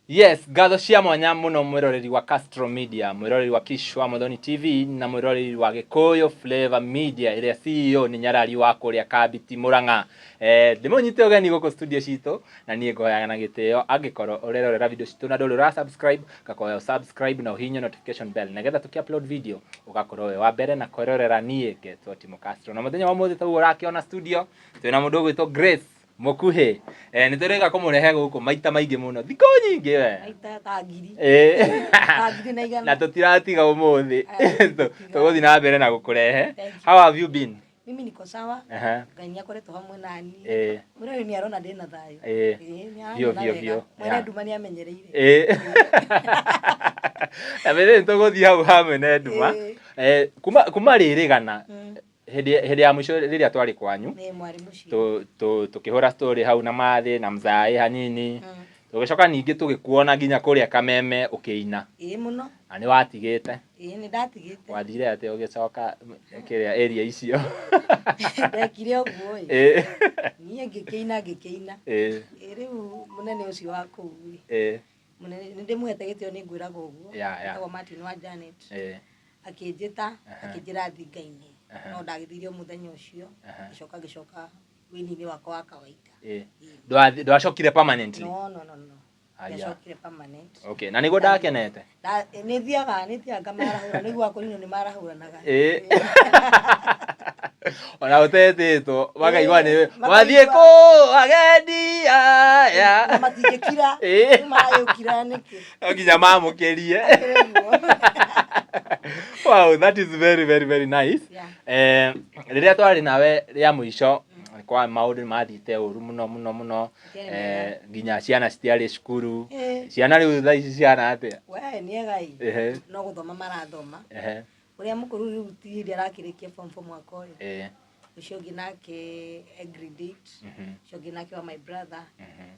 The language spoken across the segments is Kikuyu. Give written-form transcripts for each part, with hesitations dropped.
Yes, ngatho cia mwanya muno mwiroreri wa Castro Media, mwiroreri wa Kish wa Muthoni TV na mwiroreri wa Gikuyu Flavor Media ĩrĩa CEO nĩ Nyarari wa kũrĩa Kambiti Murang'a. Eh, ndĩmũnyite ũgeni gũkũ studio citũ na niĩ ngoyaga na gĩtĩo angĩkorwo ũrerorera video citũ na ndũrĩ ũra subscribe ngakoya subscribe na ũhihinye notification bell nĩgetha tũkĩ upload video ũgakorwo wĩ wa mbere na kwĩrorera. Niĩ ngetwo Timo Castro na mũthenya wa ũmũthĩ taguo ũrakĩona studio twĩna mũndũ ũgwĩtwo Grace Mũkuhĩ. Eh, nĩ tũrĩga kũmũrehe gũkũ maita maingĩ mũno thikũ nyingĩ we. Maita ta ngiri. Ta 1,100. Na tũtiratiga ũmũthĩ. Aya, Tũgũthiĩ na mbere na gũkũrehe. Thank you. How have you been? Mimi niko sawa. Ngai nĩ akoretwo hamwe nani. Mũrori nĩ arona ndĩ na thayũ. Ĩĩ, nĩ Biũ, aranyona biũ, wega. biũ. Mwene nduma nĩ amenyereire. Na mbere nĩ tũgũthiĩ hau hamwe na nduma. Kuma rĩrĩgana hĩndĩ ya mũico rĩrĩa twarĩ kwanyu Nĩ mwarĩ mũciĩ. Tũkĩhũra story hau na mathĩ na mzaĩ hanini, tũgĩcoka ningĩ tũgĩkuona nginya kũrĩa Kameme ũkĩina. Ĩĩ mũno. Na nĩ watigĩte. Ĩĩ, nĩ ndatigĩte. Wathire atĩa ũgĩcoka kĩrĩa area icio? Ndekire ũguo ĩ. Niĩ ngĩkĩina ngĩkĩina. Ĩ rĩu mũnene ũcio wa kũu ĩ. Mũnene nĩ ndĩmũhete gĩtĩo, nĩ ngwĩraga ũguo. Etagwo Martin wa Janet. Akĩnjĩta, akĩnjĩra thiĩ ngaine. No ndagĩthire o mũthenya ũcio. Ngĩcoka ngĩcoka wĩini-inĩ wakwa wa kawaida. Ndwacokire permanently? No, no, no, no. Aya. Ndiacokire permanent. Okay, na nĩguo ndakenete. Nĩ thiaga ngamarahũra, nĩguo akũrinwo nĩ marahũranaga. Ona ũtetĩtwo makaigua nĩ Makaigua. Wathiĩ kũ agendi aya. Na matingĩkira. Rĩu maragĩũkira nĩkĩ? No nginya mamũkĩrie. Akĩrĩ ũguo. Wow, that is very, very, very nice. Rĩrĩa twarĩ nawe rĩa mũico kwa maũndũ nĩ mathiĩte ũru mũno mũno mũno. Matiarĩ Nginya ciana citiarĩ cukuru. mega. Ciana rĩu thaa ici ciana atĩa? We nĩ ega ĩ. No gũthoma marathoma. Ũrĩa mũkũrũ rĩu ti hĩndĩ arakĩrĩkia form four mwaka ũyũ. Ũcio ũngĩ nake e grade 8. Ũcio ũngĩ nake wa my brother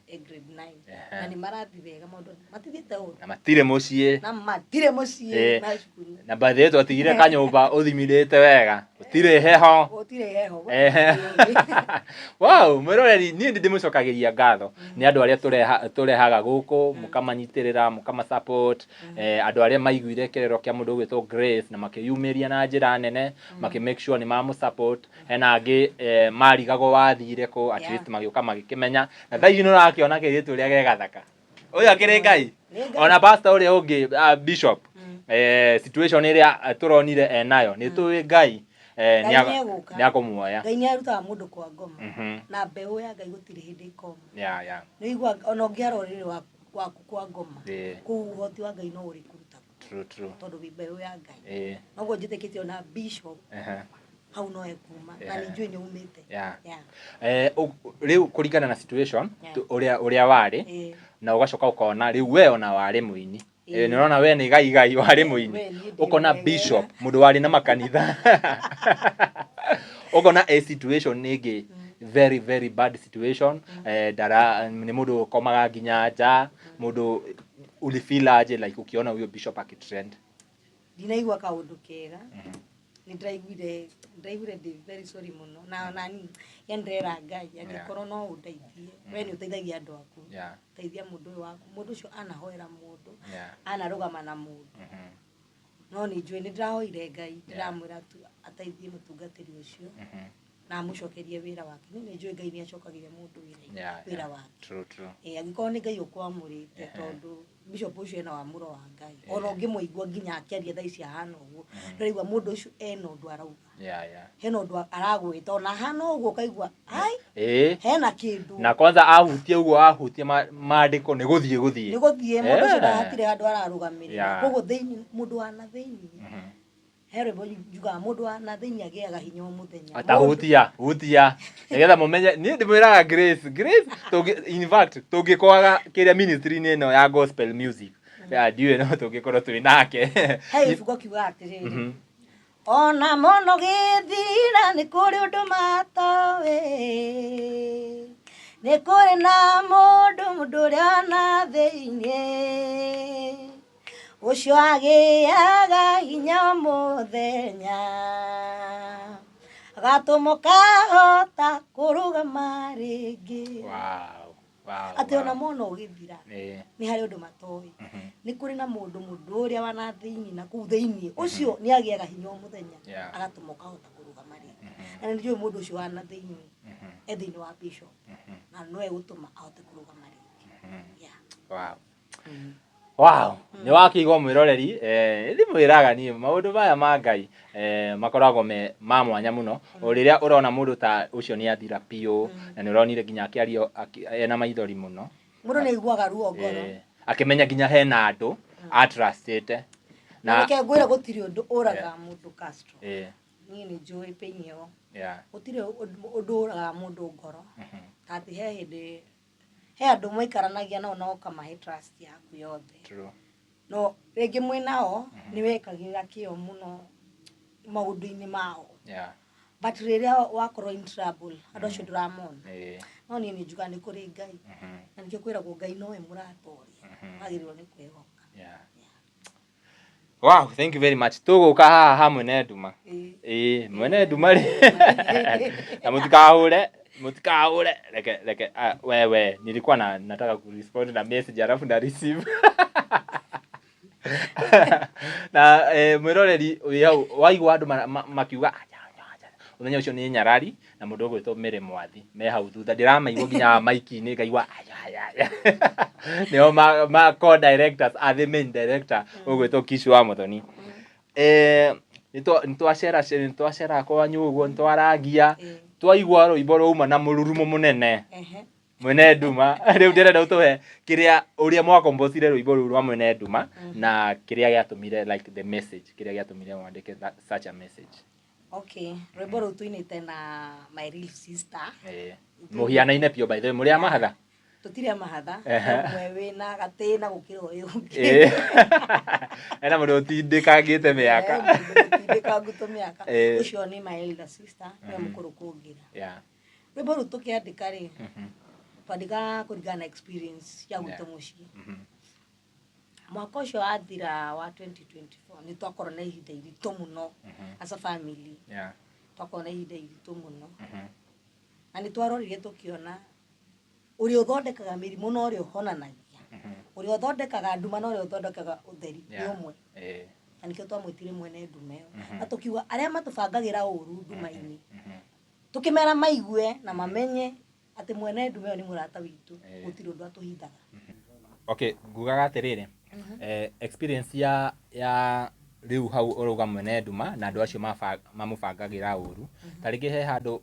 e grade 9. Na nĩ marathiĩ wega, maũndũ matithiĩte ũru. Na matirĩ mũciĩ. Na matirĩ mũciĩ na cukuru. Na by the way twatigire kanyũmba ũthimirĩte wega, gũtirĩ heho. Gũtirĩ heho. Wow, mwĩroreri, niĩ nĩ ndĩmũcokagĩria ngatho nĩ andũ arĩa tũrehaga gũkũ mũkamanyitĩrĩra, mũkama support, andũ arĩa maiguire kĩrĩro kĩa mũndũ ũgwĩtwo Grace na makĩyumĩria na njĩra nene makĩ make sure nĩ mamũ support. Hena angĩ marigagwo wathire kũ, at least magĩũka magĩkĩmenya na thaa ici nĩ ũrakĩona kairĩtu ũrĩa ge gathaka ũyũ akĩrĩ Ngai. Nĩ Ngai. Ona pastor ũrĩa ũngĩ, bishop, situation ĩrĩa tũronire enayo, nĩ tũĩ Ngai Ngai nĩegũka. nĩ akũmuoya. Ngai nĩ arutaga mũndũ kwa ngoma. Na mbeũ ya Ngai gũtirĩ hĩndĩ ĩkoma. Nĩ ũigua ona ũngĩara ũrĩrĩ waku kwa ngoma, kũu ũhoti wa Ngai no ũrĩkũruta True, true. tondũ wĩ mbeũ ya Ngai. Noguo njĩtĩkĩtie ona bishop hau no ekuma na nĩ njũĩ nĩ umĩte. Rĩu kũringana na situation ũrĩa warĩ na ũgacoka ũkona rĩu we ona warĩ mũini. Nĩ ũrona we nĩ gai gai warĩ mũini. We niĩ ndĩ Ũkona mwega. bishop mũndũ warĩ na makanitha, ũkona a situation ĩngĩ very, very bad situation, ndara nĩ mũndũ ũkomaga nginya nja, mũndũ ulifeel aje like ukiona huyo bishop akitrend? Ndinaigua kaũndũ kega. Nĩ ndĩraiguire ndĩ very sorry mũno na nani yani ndĩrera Ngai angĩkorwo no ũndeithie, we nĩ ũteithagia andũ aku, teithia mũndũ ũyũ waku, mũndũ ũcio anahoera mũndũ, anarũgama na mũndũ. No nĩ njũĩ nĩ ndĩrahoire Ngai, ndĩramwĩra tu ateithie mũtungatĩri ũcio na amũcokerie wĩra wake. Niĩ nĩ njũĩ Ngai nĩ acokagĩria mũndũ wĩra wake. True, true. Angĩkorwo nĩ Ngai ũkwamũrĩte, tondũ bishop ũcio ena wamũro wa Ngai, ona ũngĩmũigua nginya akĩaria thaa ici ahana ũguo, ndũraigua mũndũ ũcio ena ũndũ arauga. Hena ũndũ aragwĩta ona ahana ũguo ũkaigua ai hena kĩndũ. Na kwanza ahutie ũguo, ahutie maandĩko nĩ gũthiĩ gũthiĩ. Nĩ gũthiĩ, mũndũ ũcio hatirĩ handũ ararũgamĩrĩra. Koguo thĩinĩ, mũndũ wa na thĩinĩ, he rwĩmbo njugaga, mũndũ wa na thĩinĩ agĩaga hinya o mũthenya. Atahutia hutia nĩgetha mũmenye niĩ ndĩmwĩraga Grace, Grace in fact tũngĩkwaga kĩrĩa ministry-inĩ ĩno ya gospel music ya ndiũĩ no tũngĩkorwo twĩ nake. He gĩbungo kiugaga atĩrĩrĩ, ona mono gĩthira nĩ kũrĩ ũndũ matoĩ, nĩ kũrĩ na mũndũ ũrĩa na thĩinĩ ũcio agĩaga hinya o mũthenya, agatũma ũkahota kũrũgama rĩngĩ. Wow. Atĩ ona mona ũgĩthira nĩ harĩ ũndũ matoĩ. Nĩ kũrĩ na mũndũ mũndũ ũrĩa wana thĩinĩ na kũu thĩinĩ ũcio nĩ agĩaga hinya o mũthenya agatũma ũkahota kũrũgama rĩngĩ. Na nĩ njũĩ mũndũ ũcio wana thĩinĩ e thĩinĩ wa bishop na no egũtũma ahote kũrũgama rĩngĩ. Yeah. Wow. Wow, nĩ wakĩigua mwĩroreri, ndimwĩraga niĩ maũndũ maya ma Ngai makoragwo me ma mwanya mũno. O rĩrĩa ũrona mũndũ ta ũcio nĩ athira biũ, na nĩ ũronire nginya akĩario ena maithori mũno. Mũndũ nĩ aiguaga ruo ngoro. Akĩmenya nginya hena andũ atrustĩte. Na reke ngwĩre gũtirĩ ũndũ ũragaga mũndũ Castro. Niĩ nĩ njũĩ pain ĩyo. Gũtirĩ ũndũ ũragaga mũndũ ngoro. Ta atĩ he hĩndĩ he andũ mwaikaranagia nao na ũkamahe trust yaku yothe. No rĩngĩ mwĩ nao nĩ wekagĩrĩra kĩo mũno maũndũ-inĩ mao. But rĩrĩa wakorwo in trouble, andũ acio ndũramona. No niĩ nĩ njugaga nĩ kũrĩ Ngai. Na nĩkĩo kwĩragwo Ngai nowe mũrata ũrĩa wagĩrĩirwo nĩ kwĩhoka. Wow, thank you very much. Tũgũka haha ha mwene nduma. Ĩĩ, mwene nduma rĩ. Na mũtikahũre, mũtikahũre. Reke reke wewe, nilikuwa na nataka kurespond na message alafu na receive. Na mwĩroreri wĩ hau waigua andũ makiuga aja aja aja. Mũthenya ũcio nĩ nyarari na mũndũ ũgwĩtwo Mary Mwathi me hau thutha ndĩramaigua nginya maiki-inĩ ngaigua aya aya aya. Nĩo ma co-directors a the main director ũgwĩtwo Kishu wa Muthoni. Nĩtwacera kwanyu ũguo nĩtwaragia twaigua rwĩmbo rwauma na mũrurumo mũnene. Mwene nduma rĩu ndĩrenda ũtũhe kĩrĩa ũrĩa mwakombocire rwĩmbo rũu rwa mwene nduma na kĩrĩa gĩatũmire like the message kĩrĩa gĩatũmire mwandĩke such a message. Okay, rwĩmbo rũu tũinĩte na my real sister. Mũhianaine biũ by the way, mũrĩ a mahatha? Tũtirĩ a mahatha, ũmwe wĩna gatĩna gũkĩra ũyũ ũngĩ. Hena mũndũ ũtindĩkangĩte mĩaka. Mũndũ ũtindĩkangu tũmĩaka. Ũcio nĩ my elder sister, nĩwe mũkũrũ kũngĩra. Rwĩmbo rũu tũkĩandĩka rĩ, twandĩkaga kũringana na experience ya gwitũ mũciĩ. Mwaka ũcio wathira wa 2024 nĩ twakorwo na ihinda iritũ mũno as a family. Twakorwo na ihinda iritũ mũno. Na nĩ twarorire tũkĩona ũrĩa ũthondekaga mĩrimũ na ũrĩa ũhonanagia, ũrĩa ũthondekaga nduma na ũrĩa ũthondekaga ũtheri nĩ ũmwe. Na nĩkĩo twamwĩtire mwene nduma ĩyo. Na tũkiuga arĩa matũbangagĩra ũru nduma-inĩ, tũkĩmera maigue na mamenye atĩ mwene nduma ĩyo nĩ mũrata witũ, gũtirĩ ũndũ atũhithaga. Okay, ngugaga atĩrĩrĩ, experience ya rĩu hau ũrauga mwene nduma na andũ acio mamũbangagĩra ũru, ta rĩngĩ he handũ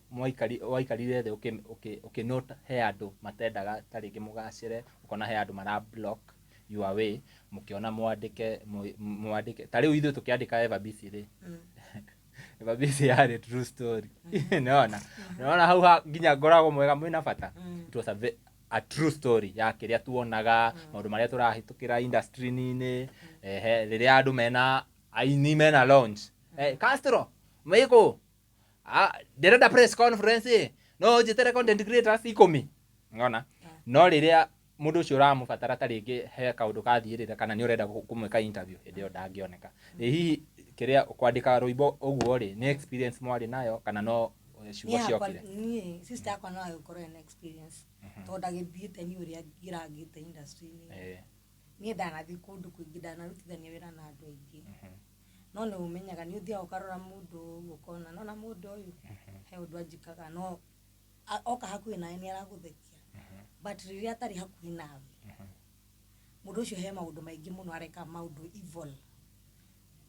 waikarire thĩ ũkĩ note he andũ matendaga ta rĩngĩ mũgacĩre, ũkona he andũ mara block your way, mũkĩona mwandĩke mwandĩke ta rĩu ithuĩ tũkĩandĩka Eva Bisi rĩ, Eva Bisi yarĩ true story. Nĩwona? Nĩwona hau nginya ngoragwo mwega mwĩna bata. It was a true story ya kĩrĩa tuonaga, maũndũ marĩa tũrahĩtũkĩra industry-inĩ, rĩrĩa andũ mena aini mena launch. Castro, mwĩkũ? Ndĩrenda press conference, no ũnjĩtĩre content creators 10. Nĩwona? No rĩrĩa mũndũ ũcio ũramũbatara ta rĩngĩ he kaũndũ kathiĩrĩra kana nĩ ũrenda kũmwĩka interview, hĩndĩ ĩyo ndangĩoneka. Ĩ hihi kĩrĩa kwandĩka rwĩmbo ũguo rĩ, nĩ experience mwarĩ nayo kana no ciugo ciokire? Niĩ sister yakwa no agĩkorwo ena experience tondũ ndagĩthiĩte niĩ ũrĩa ngĩrangĩte industry-inĩ. Niĩ ndanathiĩ kũndũ kũingĩ, ndanarutithania wĩra na andũ aingĩ. No nĩ ũmenyaga nĩ ũthiaga ũkarora mũndũ ũguo ũkona nona mũndũ ũyũ he ũndũ anjĩkaga no oka hakuhĩ nawe nĩ aragũthekia. But rĩrĩa atarĩ hakuhĩ nawe, mũndũ ũcio he maũndũ maingĩ mũno areka maũndũ evil.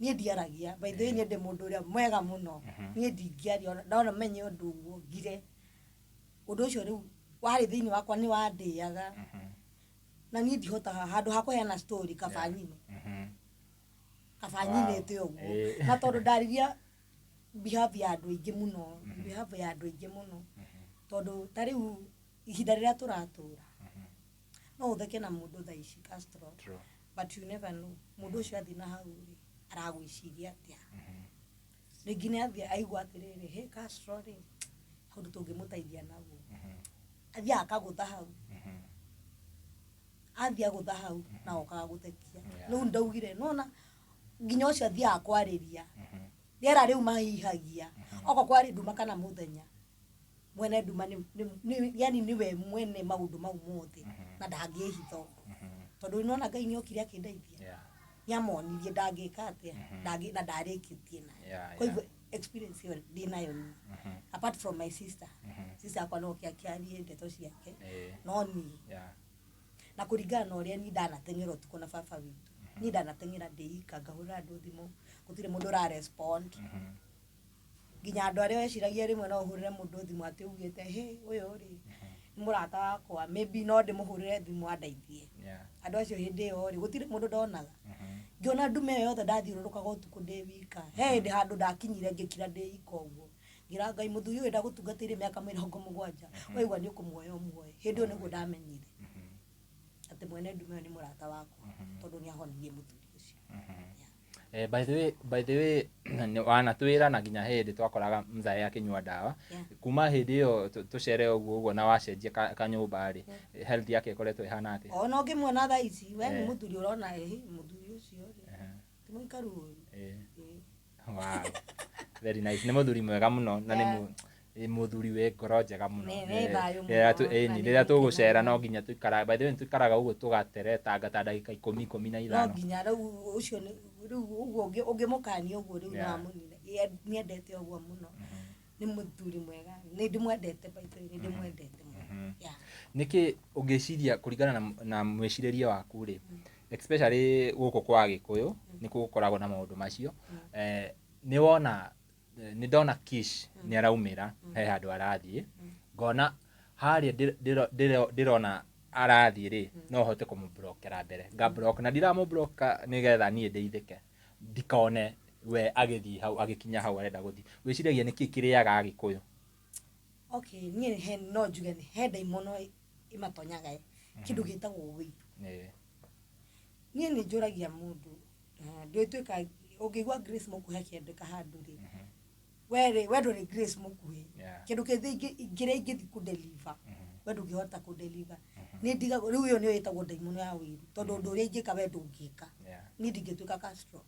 Niĩ ndiaragia, by the way niĩ ndĩ mũndũ ũrĩa mwega mũno. Niĩ ndingĩaria ndona menye ũndũ ũguo ngire. Ũndũ ũcio rĩu warĩ thĩinĩ wakwa nĩ wandĩaga. Na niĩ ndihotaga handũ ha kũheana story kaba nyine. Kaba nyinĩte ũguo. Na tondũ ndaririe behalf ya andũ aingĩ mũno, behalf ya andũ aingĩ mũno. Tondũ ta rĩu ihinda rĩrĩa tũratũra, no ũtheke na mũndũ thaa ici Castro, but you never know mũndũ ũcio athiĩ na hau rĩ, aragwĩciria atĩa. Rĩngĩ nĩ athiĩ aigua atĩrĩrĩ, he Castro rĩ, ũndũ tũngĩmũteithia naguo. Athiaga akagũtha hau. Athiĩ agũtha hau na okaga gũthekia. Rĩu ndaugire, nĩwona nginya ũcio athiaga kwarĩria. Rĩera rĩu mahihagia. Okorwo kwarĩ nduma kana mũthenya. Mwene nduma yani niwe mwene maundu mau mothe na ndangĩhitha ũguo, tondũ nĩwona Ngai nĩokire akĩndeithia. Nĩamonirie ndangĩka atĩa, na ndarĩkĩtie nayo. Kwa hivyo experience ĩyo ndĩnayo niĩ, apart from my sister. Sister yakwa no oke akĩarie ndeto ciake, no niĩ, na kũringana na ũrĩa niĩ ndanateng'era ũtukũ na baba witũ, niĩ ndanateng'era ndĩ ika, ngahũrĩra andũ thimũ, gũtirĩ mũndũ ũrarespond, nginya andũ arĩa weciragia rĩmwe no ũhũrĩre mũndũ thimũ atĩ ugĩte, "Hĩ, ũyũ rĩ nĩ mũrata wakwa, maybe no ndĩmũhũrĩre thimũ andeithie," andũ acio hĩndĩ ĩyo rĩ, gũtirĩ mũndũ ndonaga. Ngĩona ndume ĩyo yothe, ndathiũrũrũkaga ũtukũ ndĩ wika. He hĩndĩ handũ ndakinyire ngĩkira ndĩ ika ũguo, ngĩra Ngai, "Mũthuri ũyũ ndagũtungatĩire mĩaka 70, waigua nĩ ũkũmuoya ũmuoe." Hĩndĩ ĩyo nĩguo ndamenyire atĩ mwene ndume ĩyo nĩ mũrata wakwa, tondũ nĩ ahonirie mũthuri ũcio. Eh, by the way, wanatwĩra na nginya hĩndĩ twakoraga mzae akĩnyua ndawa. Kuma hĩndĩ ĩyo tũcere ũguo ũguo na wacenjia kanyũmba rĩ, health yake ĩkoretwo ĩhana atĩa? Ona ũngĩmuona thaa ici, we nĩ mũthuri ũrona, ĩhĩ, mũthuri ũcio rĩ, ti mũikaru ũru. Wow. Very nice. Nĩ mũthuri mwega mũno na nĩ mũthuri wĩ ngoro njega mũno. Nĩ thayũ Rĩrĩa mũno, na ĩni, nĩ rĩrĩa tũgũcera gũkena. No nginya tũikaraga, by the way, tũikaraga ũguo tũgateretanga ta ndagĩka 10, ikũmi na No ithano. nginya rĩu ũcio rĩu ũguo ũngĩmũkania ũguo rĩu nĩwamũnina. Nĩendete ũguo mũno, nĩ mũthuri mwega, nĩ ndĩmwendete, by the way, nĩ ndĩmwendete mũno. Yeah. Nĩkĩ ũngĩciria kũringana na mwĩcirĩrie waku rĩ, especially gũkũ kwa Gĩkũyũ nĩkuo gũkoragwo na maũndũ macio, nĩ wona, nĩ ndona Kish nĩ araumĩra he handũ arathiĩ, ngona harĩa ndĩrona arathiĩ rĩ, no hote kũmũblokera mbere, ngablock na ndiramũblocka nĩgetha niĩ ndeithĩke ndikone we agĩthiĩ hau, agĩkinya hau arenda gũthiĩ. Wĩciragia nĩkĩ kĩrĩaga Agĩkũyũ? Okay, niĩ he no njuge nĩ he ndaimono ĩmatonyaga, kĩndũ gĩtagwo wĩiru. Niĩ nĩ njũragia mũndũ, ndĩtuĩka ũngĩigua Grace Mũkuhĩ akĩandĩka handũ rĩ, we rĩ, we ndũrĩ Grace Mũkuhĩ. Kĩndũ kĩngĩ kĩrĩa ingĩthiĩ kũdeliver, we ndũngĩhota kũdeliver. Nĩ ndigagwo rĩu ĩyo nĩyo ĩtagwo ndaimono ya wĩiru, tondũ ũndũ ũrĩa ingĩka we ndũngĩka. Niĩ ndingĩtuĩka Castro,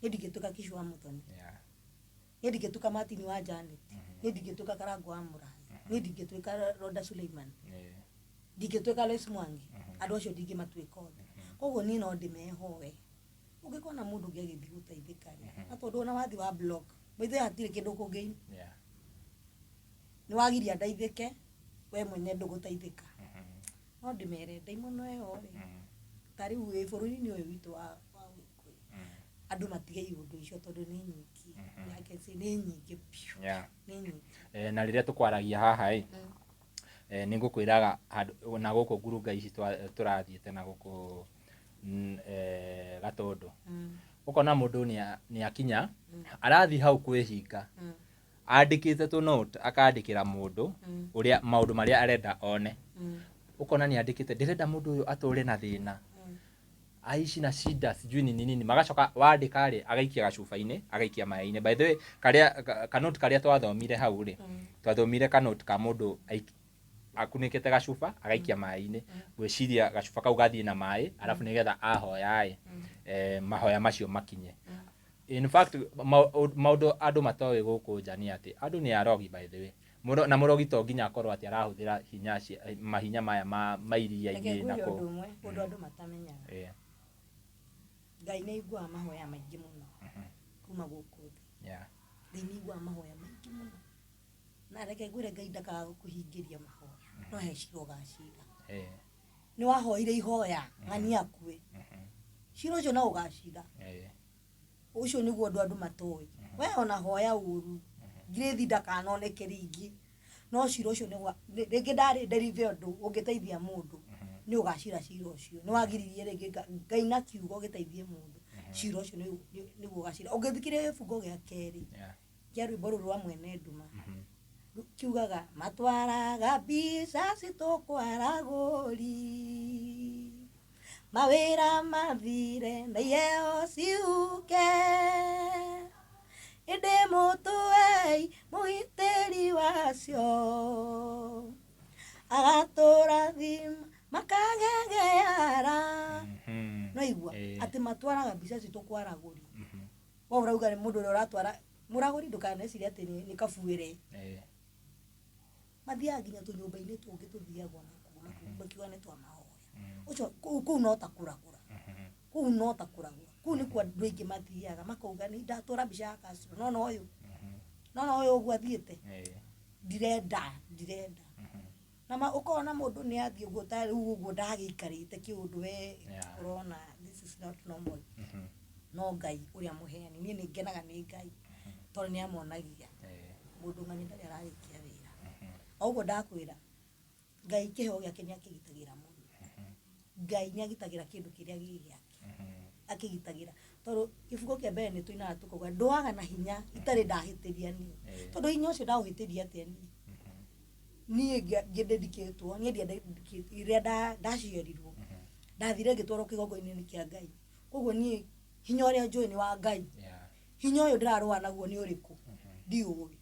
niĩ ndingĩtuĩka Kish wa Muthoni, niĩ ndingĩtuĩka Martin wa Janet, niĩ ndingĩtuĩka Karango wa Mũrathi, niĩ ndingĩtuĩka Roda Suleiman, ndingĩtuĩka Lois Mwangi. Andũ acio ndingĩmatuĩka othe. Koguo niĩ no ndĩmehoe, ũngĩkona mũndũ ũngĩ agĩthiĩ gũteithĩka rĩ, na tondũ ona wathi wa block by the way, hatirĩ kĩndũ kũngĩ nĩ wagiria ndeithĩke, we mwene ndũgũteithĩka. No ndĩmere ndaimono ĩyo rĩ, ta rĩu ĩ bũrũri-inĩ ũyũ witũ wa Gĩkũyũ, andũ matige iũndũ icio tondũ nĩ nyingĩ. I can say nĩ nyingĩ biũ. Nĩ nyingĩ. Na rĩrĩa tũkwaragia haha ĩ, nĩ ngũkwĩraga handũ na gũkũ ngurunga ici tũrathiĩte na gũkũ Gatũndũ, ũkona mũndũ nĩ akinya arathiĩ hau kwĩhinga, andĩkĩte tũ note, akandĩkĩra mũndũ ũrĩa maũndũ marĩa arenda one. Ũkona nĩ andĩkĩte, "Ndĩrenda mũndũ ũyũ atũre na thĩna, aici na shida," sijui nini nini. Magacoka wandĩka rĩ, agaikia gacuba-inĩ, agaikia maĩ-inĩ. By the way, karĩa kanote karĩa twathomire hau rĩ, twathomire kanote ka mũndũ akunĩkĩte gacuba agaikia maĩ-inĩ. Ngwĩciria gacuba kau gathiĩ na maĩ, arabu nĩgetha ahoya ĩ, mahoya macio makinye. In fact, maũndũ andũ matoĩ gũkũ nja nĩ atĩ andũ nĩ arogi, by the way. Na mũrogi to nginya akorwo atĩ arahũthĩra hinya mahinya maya ma Reke iria-inĩ na ngwĩre kũ ũndũ ũmwe, ũndũ andũ matamenyaga. Ngai nĩ aiguaga mahoya maingĩ mũno kuma gũkũ thĩ. Ngai nĩ aiguaga mahoya maingĩ mũno, na reke ngwĩre, Ngai ndakaga gũkũhingĩria mahoya, no he cira ũgacira. Nĩ wahoire ihoya ng'ani akue, cira ũcio no ũgacira. Ũcio nĩguo ũndũ andũ matoĩ. We ona hoya ũru ngirĩthi ndakanoneke rĩngĩ, no cira ũcio rĩngĩ ndarĩ nderive ũndũ ũngĩteithia mũndũ, nĩ ũgacira cira ũcio. Nĩ wagiririe rĩngĩ Ngai na kiugo gĩteithie mũndũ, cira ũcio nĩguo ũgacira. Ũngĩthikĩrĩria gĩbungo gĩa kerĩ kĩa rwĩmbo rũrũ rwa mwene nduma, kiugaga matwaraga mbica citũkwaragũri, mawĩra mathire na iheo ciũke, ĩndĩ mũtũei mũgitĩri wacio agatũrathima makagegeara. No igua atĩ matwaraga mbica citũkwaragũri. Wa ũrauga nĩ mũndũ ũrĩa ũratwara mũragũri, ndũkanecirie atĩ nĩ kabuĩre. Mathiaga nginya tũnyũmba-inĩ tũngĩ tũthiagwo nakuo makiuga nĩ twa mahoya. Ũcio kũu no ta kũragũra. Kũu no ta kũragũra. Kũu nĩkuo andũ aingĩ mathiaga makauga nĩ ndatũra mbica ya Castro no no ũyũ. No no ũyũ ũguo athiĩte. Ndirenda, ndirenda. Na ma ũkona mũndũ nĩ athiĩ ũguo ta rĩu ũguo ndagĩikarĩte kĩũndũ we ũrona this is not normal. No Ngai ũrĩa mũheani, niĩ nĩ ngenaga nĩ Ngai tondũ nĩ amonagia mũndũ ng'ani ndarĩ ararĩkia wĩra. O ũguo ndakwĩra, Ngai kĩheo gĩake nĩ akĩgitagĩra mũno. Ngai nĩ agitagĩra kĩndũ kĩrĩa gĩ gĩake. Akĩgitagĩra. Tondũ kĩbungo kĩa mbere nĩ tũinaga tũkauga ndũaga na hinya itarĩ ndahĩtĩria niĩ. Tondũ hinya ũcio ndaũhĩtĩria atĩa niĩ? Niĩ ngĩndĩndikĩtwo, niĩ ndiandĩkĩtwo, rĩrĩa ndaciarirwo, ndathire ngĩtwarwo kĩgongona-inĩ kĩa Ngai. Koguo niĩ hinya ũrĩa njũĩ nĩ wa Ngai. Hinya ũyũ ndĩrarũa naguo nĩ ũrĩkũ? Ndiũĩ.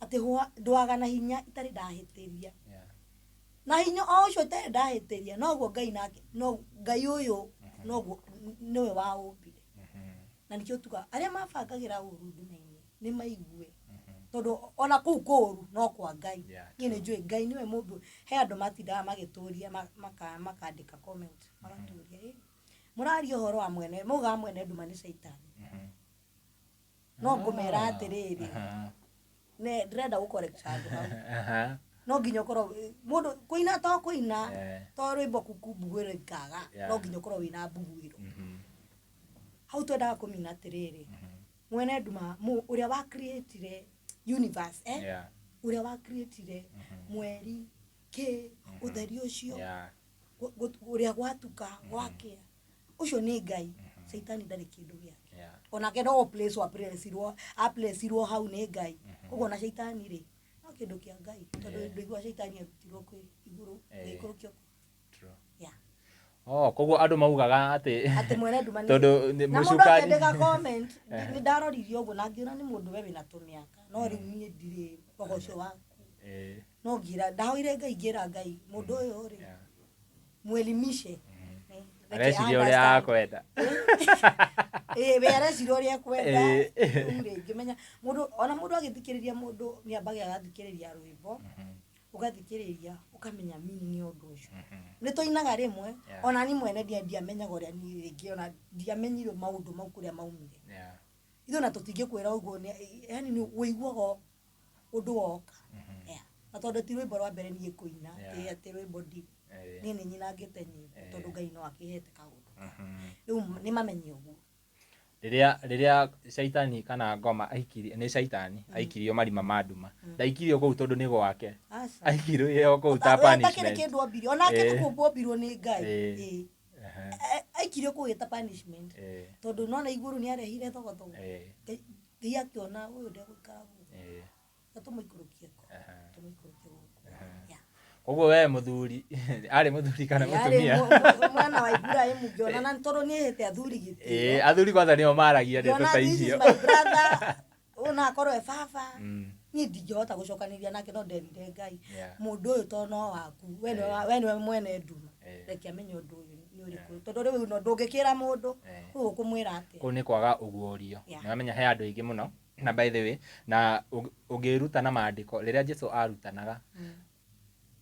Atĩ ndũaga na hinya itarĩ ndahĩtĩria. Na hinya o ũcio itarĩ ndahĩtĩria, noguo Ngai nake, no Ngai ũyũ noguo nĩwe waũmbire. Na nĩkĩo tugaga arĩa mabangagĩra ũru nduma-inĩ nĩ maigue. Tondũ ona kũu kũru no kwa Ngai. Niĩ nĩ njũĩ Ngai nĩwe mũmbi. He andũ matindaga magĩtũria makandĩka comment magatũria ĩ mũraria ũhoro wa mwene, maugaga mwene nduma nĩ caitani. No ngũmera atĩrĩrĩ, ndĩrenda gũ correct handũ hau. No nginya ũkorwo mũndũ kũina to kũina, to rwĩmbo kuku mbuguĩro ikaga, no nginya ũkorwo wĩna mbuguĩro. Hau twendaga kũmina atĩrĩrĩ, mwene nduma ũrĩa wa create universe, ũrĩa wa create mweri, kĩ, ũtheri ũcio, ũrĩa gwatuka, gwakĩa, ũcio nĩ Ngai. Caitani ndarĩ kĩndũ gĩake. Onake no place wa place-irwo, a place-irwo hau nĩ Ngai. Koguo ona caitani rĩ, no kĩndũ kĩa Ngai. Tondũ ndũiguaga caitani arutirwo kwĩ igũrũ, agĩikũrũkio kũ. Oh, koguo andũ maugaga atĩ Atĩ mwene nduma nĩ tondũ nĩ Na mũndũ mũcukani. akĩandĩka comment, nĩ ndaroririe ũguo na ngĩona nĩ mũndũ we wĩna tũmĩaka, no rĩu niĩ ndirĩ roho ũcio waku. No ngĩra, ndahoire Ngai ngĩra Ngai, mũndũ ũyũ rĩ, mwelimishe. Reke Areciria ũrĩa understand. akwenda. We areciria ũrĩa ekwenda. Rĩu rĩ, ngĩmenya mũndũ, ona mũndũ agĩthikĩrĩria mũndũ nĩ ambaga agathikĩrĩria rwĩmbo, ũgathikĩrĩria ũkamenya meaning ya ũndũ ũcio. Nĩ tũinaga rĩmwe, ona niĩ mwene ndiamenyaga ũrĩa niĩ rĩngĩ ona ndiamenyire maũndũ mau kũrĩa maumire. Ithuĩ ona tũtingĩkwĩra ũguo, yani nĩ ũiguaga ũndũ woka. Na tondũ ti rwĩmbo rwa mbere niĩ kũina, atĩ rwĩmbo ndi. Niĩ nĩ nyinangĩte nyĩmbo tondũ Ngai no akĩhete kaũndũ. Rĩu nĩ mamenye ũguo. Rĩrĩa caitani kana ngoma aikirie, nĩ caitani, aikirio marima ma nduma. Ndaikirio kũu tondũ nĩ gwake. Aikirio kũu ta We atakĩrĩ punishment. kĩndũ ombire, onake nĩ kũmbwo ombirwo nĩ Ngai. Aikirio kũu ĩta punishment. Tondũ nona igũrũ nĩ arehire thogothogo. Ngai akĩona ũyũ ndegũikara gũkũ. Na tũmũikũrũkie kũ? Tũmũikũrũkie gũkũ. Koguo we mũthuri, arĩ mũthuri kana Arĩ mũtumia? mwana wa Ibrahim ngĩona na tondũ nĩ hete athuri gĩtĩo. Athuri kwanza nĩo maragia ndeto Ngĩona ta this is icio. my brother, ũyũ no akorwo e baba. Niĩ ndingĩhota gũcokanĩria nake no nderire Ngai. Mũndũ ũyũ to no waku, we nĩwe mwene nduma. Reke amenye ũndũ ũyũ nĩ ũrĩkũ. Tondũ rĩu no ndũngĩkĩra mũndũ, rĩu ũkũmwĩra atĩa? Kũu nĩ kwaga ũguũrio. Nĩ wamenya he andũ aingĩ mũno. Na by the way, na ũngĩruta na maandĩko, rĩrĩa Jesu arutanaga,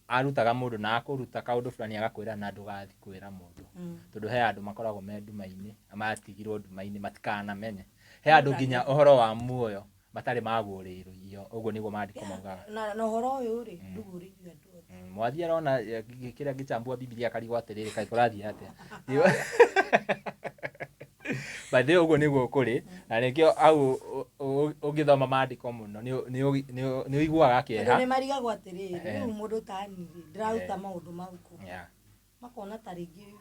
arutaga mũndũ na akũruta kaũndũ fulani agakwĩra na ndũgathiĩ kwĩra mũndũ. Tondũ he andũ makoragwo me nduma-inĩ, na matigirwo nduma-inĩ matikanamenye. He andũ nginya ũhoro wa muoyo matarĩ maguũrĩirio, ũguo nĩguo maandĩko maugaga. Na ũhoro ũyũ rĩ, ndũguũrĩirio andũ othe. Mwathi arona kĩrĩa ngĩchambua Bibilia akarigwo atĩrĩrĩ, kaĩ kũrathiĩ atĩa? By the way, ũguo nĩguo kũrĩ, na nĩkĩo hau ũngĩthoma maandĩko mũno, nĩ ũiguaga kĩeha. Tondũ nĩ marigagwo atĩrĩrĩ, rĩu mũndũ ta niĩ rĩ, ndĩraruta maũndũ mau kũ? Makona ta rĩngĩ,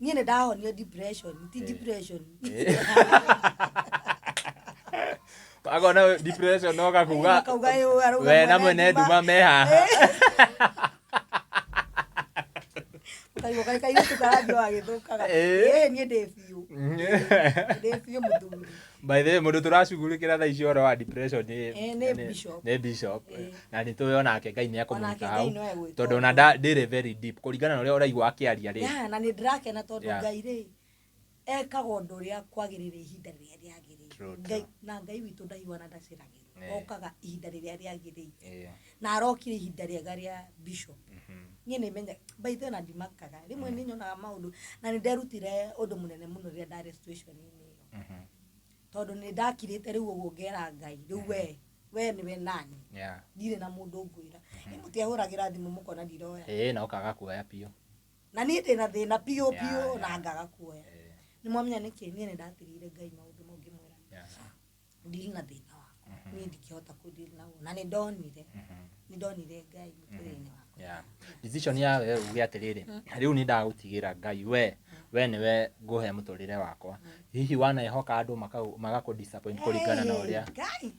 niĩ nĩ ndahonio depression, ti depression. Makona depression no gakuga, Makauga, ĩ, ũyũ arauga we na mwene mwene nduma. nduma me haha. Ũkaigua kaĩ kairĩtu karathiĩ o gagĩthũkaga. Niĩ ndĩ biũ. Ndĩ biũ mũthuri. By the way, mũndũ tũracugurĩkĩra thaa ici ũhoro wa depression Nĩ bishop. nĩ bishop. Na nĩ tũĩ onake Ngai nĩ ekũmũruta Onake hau. Ngai no egwĩka Tondũ ona ndĩrĩ very deep kũringana na ũrĩa ũraigua akĩaria rĩ. Yeah, na nĩ ndĩrakena tondũ Ngai rĩ, Ekaga ũndũ ũrĩa kwagĩrĩire ihinda rĩrĩa rĩagĩrĩire. True, Ngai true. na Ngai witũ ndahiũhaga na ndaceragĩrwo. Okaga ihinda rĩrĩa rĩagĩrĩire. Na arokire ihinda rĩega rĩa bishop. Niĩ nĩ menya by the way, na ndimakaga rĩmwe, nĩ nyonaga maũndũ na nĩ nderutire ũndũ mũnene mũno rĩrĩa ndarĩ situation-inĩ ĩyo, tondũ nĩ ndakirĩte rĩu ũguo ngera Ngai, rĩu we nĩwe nani, ndirĩ na mũndũ ngwĩra. Ĩ mũtiahũragĩra thimũ mũkona ndiroya? Ĩĩ, na ũkaga kuoya biũ. Na niĩ ndĩna thĩna biũ biũ, na ngaga kuoya. Nĩ mwamenya nĩkĩ? Niĩ nĩ ndatigĩire Ngai maũndũ mau, ngĩmwĩra ndiri na thĩna wakwa, niĩ ndikĩhota kũdeal naguo, na nĩ ndonire, nĩ ndonire Ngai mũtũrĩre-inĩ wakwa. Yeah. Decision ya we uge atĩrĩrĩ, rĩu nĩ ndagũtigĩra Ngai, we nĩwe ngũhe mũtũrĩre wakwa. Hihi wanehoka andũ magakũ disappoint kũringana na ũrĩa? Ngai,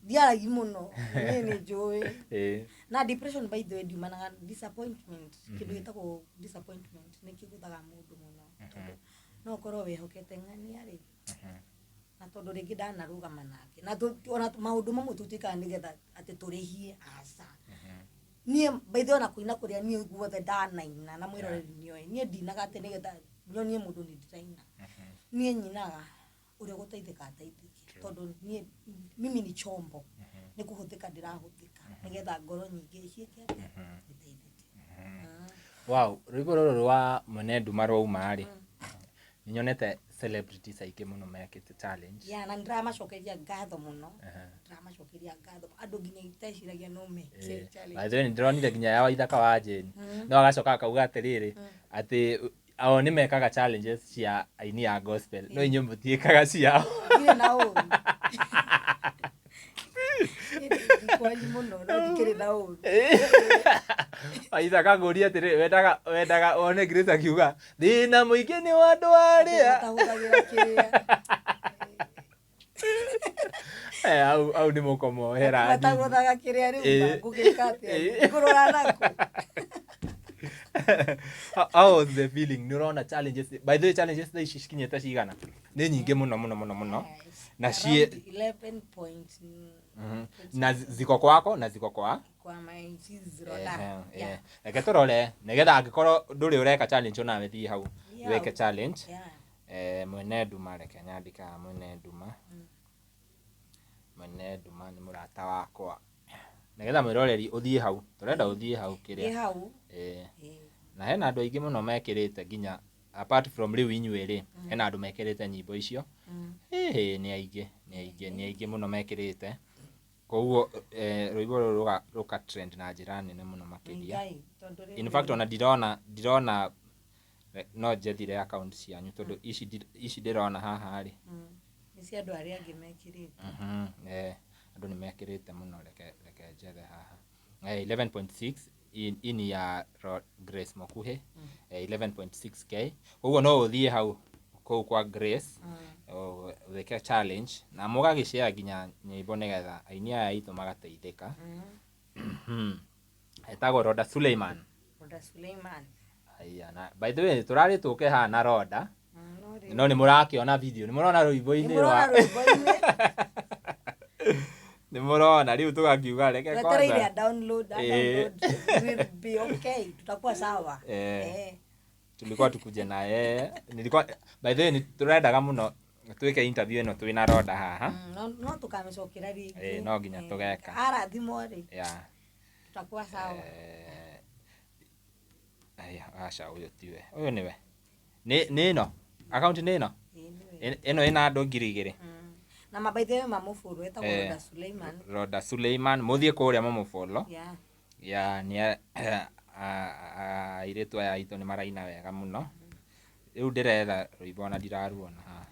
ndiaragi mũno, niĩ nĩ njũĩ. Na depression, by the way, ndiumanaga disappointment. Kĩndũ gĩtagwo disappointment nĩ kĩgũthaga mũndũ mũno, tondũ no ũkorwo wĩhokete ng'ania rĩ, na tondũ rĩngĩ ndanarũgama nake na ona maũndũ mamwe tũtuĩkaga nĩgetha atĩ tũrĩhie, aca. Niĩ, by the way, ona kũina kũrĩa niĩ guothe ndanaina na mwĩroreri nĩoĩ, niĩ ndinaga atĩ nĩgetha nyonie mũndũ nĩ ndĩraina. Niĩ nyinaga ũrĩa ũgũteithĩka ateithĩke, tondũ niĩ mimi ni chombo, nĩ kũhũthĩka ndĩrahũthĩka nĩgetha ngoro nyingĩ ciĩke atĩa? Iteithĩke. Wow, rwĩmbo rũrũ rwa Mwene Nduma rwauma rĩ, nĩ nyonete celebrities aingĩ mũno mekĩte challenge. Ya, na nĩndĩramacokeria ngatho mũno. Ndĩramacokeria ngatho andũ nginya iteciragia no meke challenge. By the way, nĩ ndĩronire nginya ya Waithaka wa Jane, no agacoka akauga atĩrĩrĩ, atĩ ao nĩ mekaga challenges cia aini a gospel, no inyuĩ mũtiĩkaga ciao. Ndirĩ na ũru. Ndikwanyu mũno, no ndikĩrĩ na ũru. Waithaka ngũria atĩrĩrĩ, wendaga wone Grace akiuga thĩna mũingĩ nĩ wa andũ arĩa matahũthagĩra kĩrĩa. Eh, au nĩ mũkũmohera. Matagũthaga kĩrĩa rĩu ngũgĩka atĩa? Ngũrora nako? How was the feeling? Nĩ ũrona challenges, by the way, challenges thaa ici cikinyĩte cigana? Nĩ nyingĩ mũno mũno mũno mũno na ciĩ Around 11 point Na ziko kwako na ziko kwa kwa my sis Roda. Ehe, eh. Reke tũrore nĩgetha angĩkorwo ndũrĩ ũreka challenge onawe thiĩ hau Thiĩ wĩke hau. challenge. Yeah. Mwene Nduma, reke nyandĩkaga Mwene Nduma. Mwene Nduma nĩ mũrata wakwa, nĩgetha mwĩroreri ũthiĩ hau, tũrenda ũthiĩ hau Thiĩ kĩrĩa hau. Na hena andũ aingĩ mũno mekĩrĩte, nginya apart from rĩu inyuĩ rĩ, hena andũ mekĩrĩte nyĩmbo icio. Ĩhĩ, nĩ aingĩ, nĩ aingĩ, nĩ aingĩ mũno mekĩrĩte. Koguo rwĩmbo rũrũ rũka trend na njĩra nene mũno makĩria. Ngai, tondũ rĩu In fact, ona ndirona no njethire account cianyu, tondũ ici ndĩrona haha rĩ, Nĩ cia andũ arĩa angĩ mekĩrĩte. Andũ nĩ mekĩrĩte mũno. Reke njethe haha. 11.6 ini ya Grace Mokuhe, 11.6K. Koguo no ũthiĩ hau kũu kwa Grace, wĩke challenge na mũgagĩshare nginya nyĩmbo nĩgetha aini aya aitũ magateithĩka. Etagwo Roda Suleiman. Roda Suleiman. Aya, na by the way, tũrarĩ tũke haha na Roda, No rĩu no nĩ mũrakĩona video, nĩ mũrona rwĩmbo-inĩ Nĩ mũrona rwa rwĩmbo-inĩ. Nĩ mũrona rĩu tũgakiuga reke Twetereire kwanza a download, a download will be okay, tutakuwa sawa. Tulikuwa tukuje na yeye. Nilikuwa, by the way, tũrendaga mũno twĩke interview ĩno twĩna Roda haha. No tũkamĩcokera rĩngĩ. No nginya tũgeka. Arathimwo rĩ, tutakuwa sawa. Aya, aca, ũyũ tiwe, ũyũ nĩwe, nĩ ĩno account, nĩ ĩno. Ĩĩ, nĩwe. Ĩno ĩna andũ 2000. Na ma by the way, mamũfollow, etagwo Roda Suleiman. Roda Suleiman, mũthiĩ kũrĩa mũmũfollow. Ya nĩ airĩtu aya aitũ nĩ maraina wega mũno. Rĩu ndĩretha rwĩmbo ona ndiraruona haha,